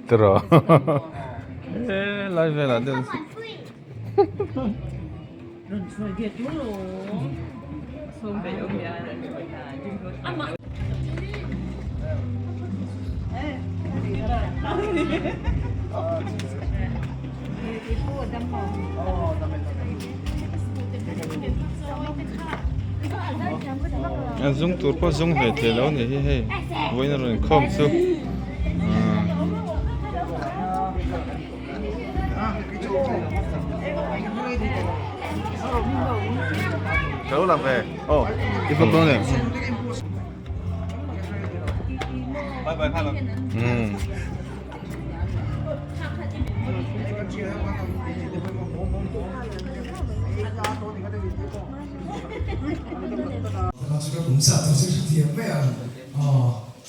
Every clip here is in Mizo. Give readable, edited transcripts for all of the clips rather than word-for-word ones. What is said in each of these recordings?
Tiraw e lai velah deuh A zung tur pawh zung hlei thei lo a ni hi hei vawiin a rawn inkhawm chu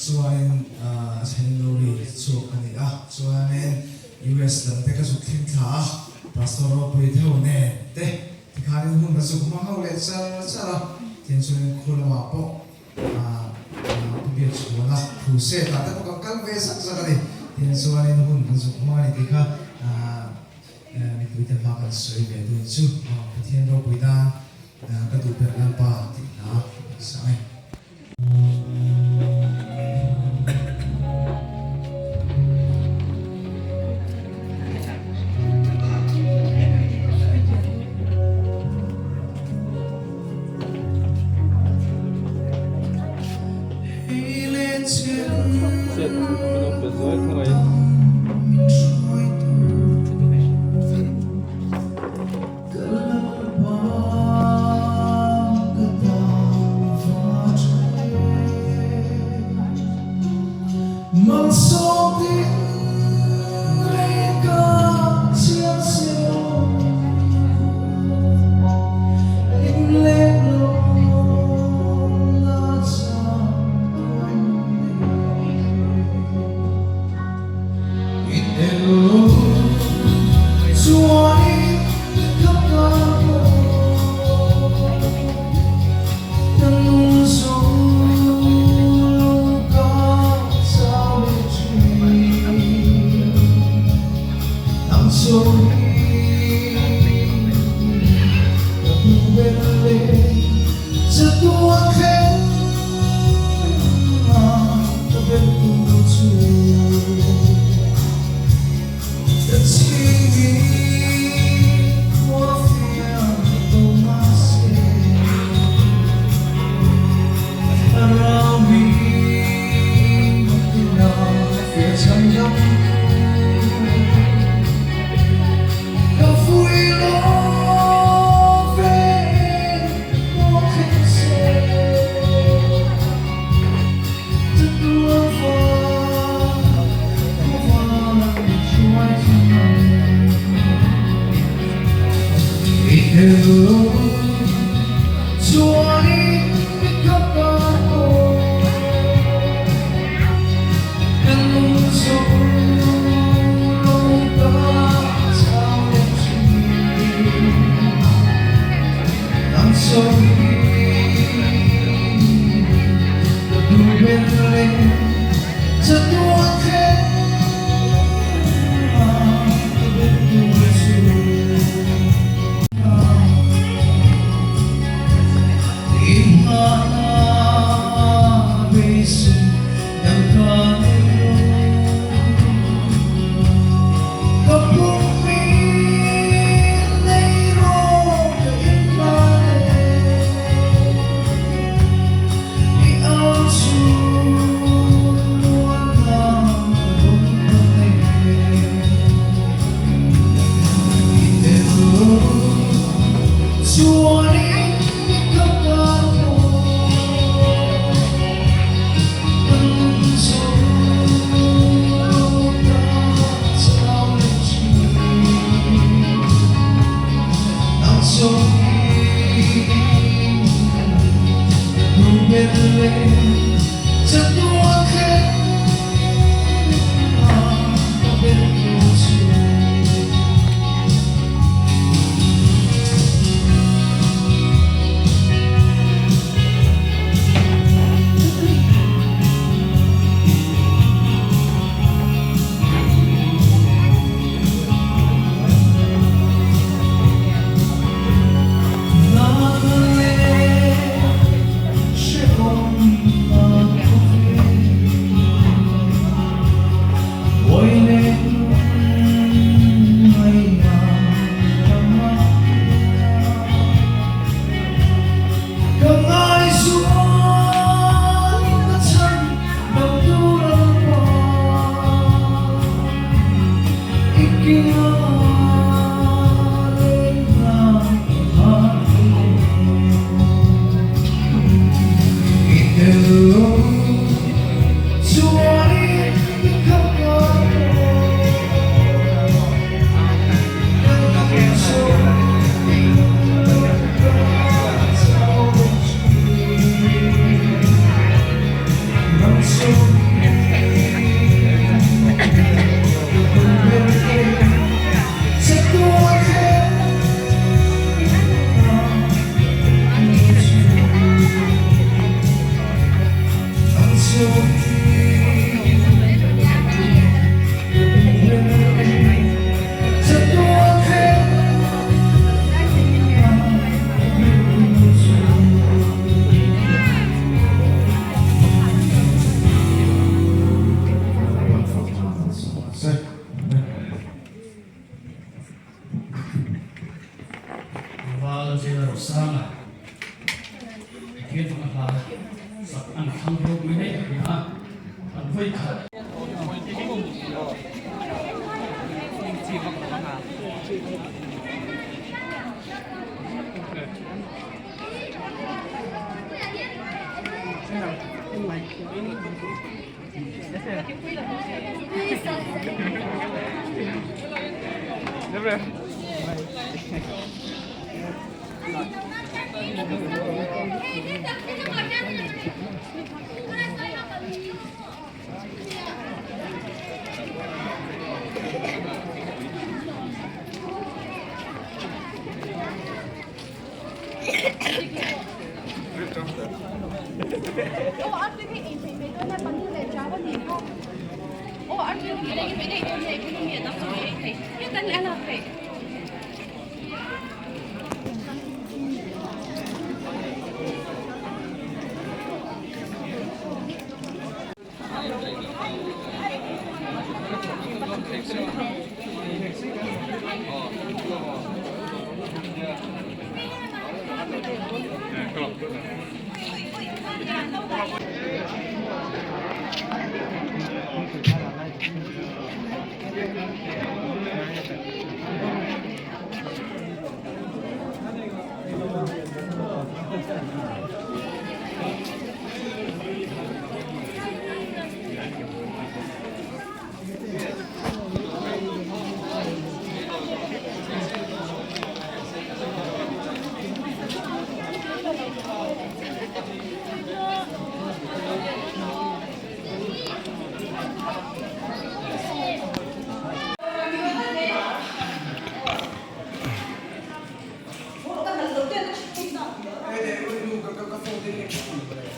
Chuanin Henry chhuak a ni a, chuanin US lam te ka zuk thleng thla a, Pastor Ropui deuh nen te tikhanin hun ka zuk hma ho leh char char a, tiang chuanin khu lamah pawh Pu Biak chhuana crusade ah te pawh kan kal ve zak zak a ni, tiang chuanin hun kan zuk hma a ni tih kha mipuite hma kan sawi ve dun chu Pathian ropui nan ka duh ber Lalpa tih hna kan sang e.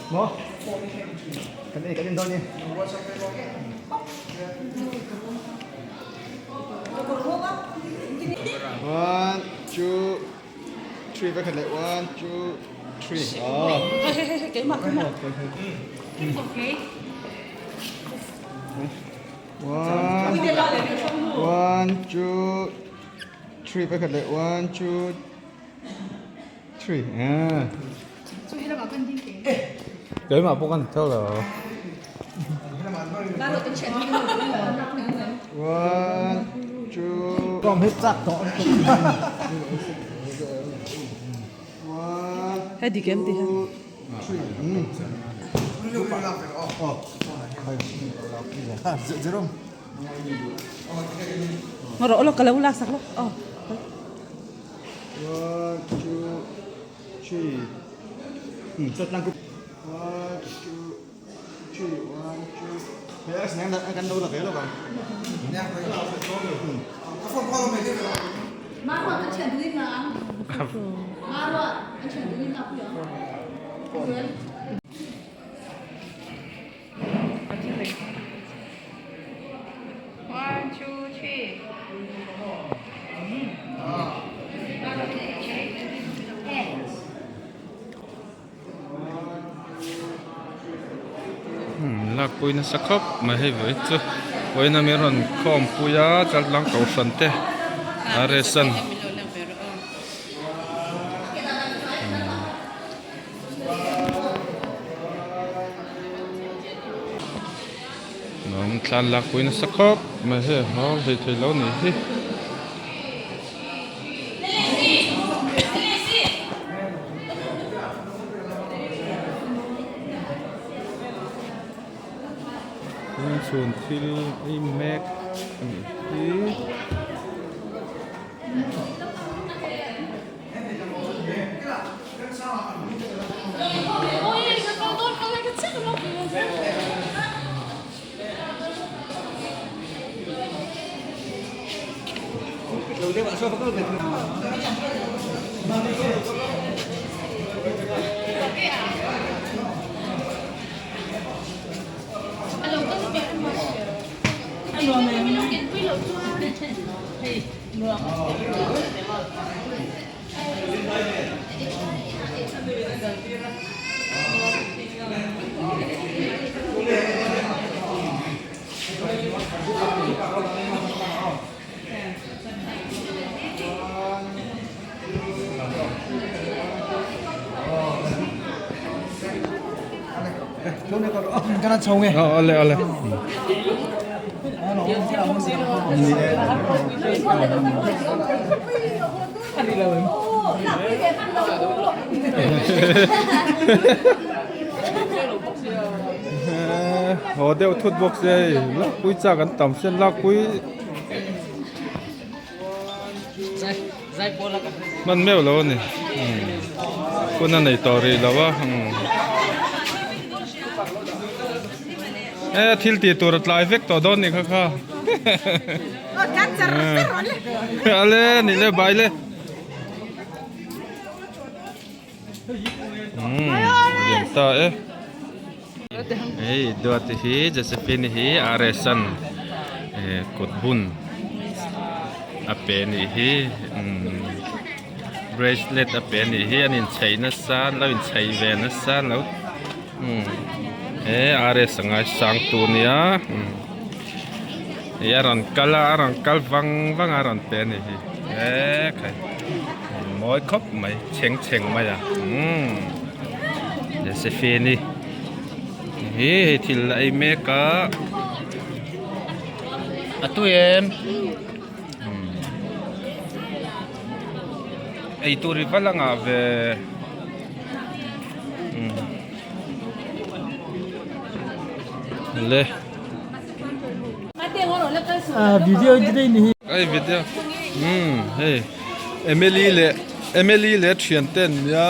Maw? Kan ei kan en dawn ni. One, two, three, vekhat leh one, two, three. Oh. Keimah, keimah. Okay. One, one, two, three, vekhat leh one, two, three. Ah. Keimah pawh kan tho lo. One, two. Kom hết chak tawh. One, Hei dik em ti ha. two, three. Jerome. Ngawh rawh ka lo lak sak lo. Oh. One, two, three. Chat lang ko. Lakpui nasa khawp mai hei vawi chu vawiin a mi rawn khawmpui a chaltlang kohhran te a rest an. Nuam thlan lakpui nasa khawp mai hei a hau hlei thei lo nih hi. Chhun thil ei mek a nih hi. Awle awle. Haw deuh thut bawk se hei lakpui chak an tam sia lakpui hman meuh lo a ni hun a nei tawh rih lo a e thil tih tur a tlai vek tawh dawn nih kha kha. Ale ni le bai le. Lian ta e. Hei duati hi Josephine hi RS-an kut bun a pe nih hi bracelet a pe nih hi an inchei nasa an lo inchei ve nasa an lo he RS a ngaisang tur nia. Ih a rawn kal a a rawn kal vang vang a a rawn pe a ni hi e khai mawi khawp mai chheng chheng mai a umm Josephine-i hi hei thil a ei mek a a tui em umm eitur i va la ngah ve umm le. Ai video umm hei Emily leh Emily leh thian te an nia.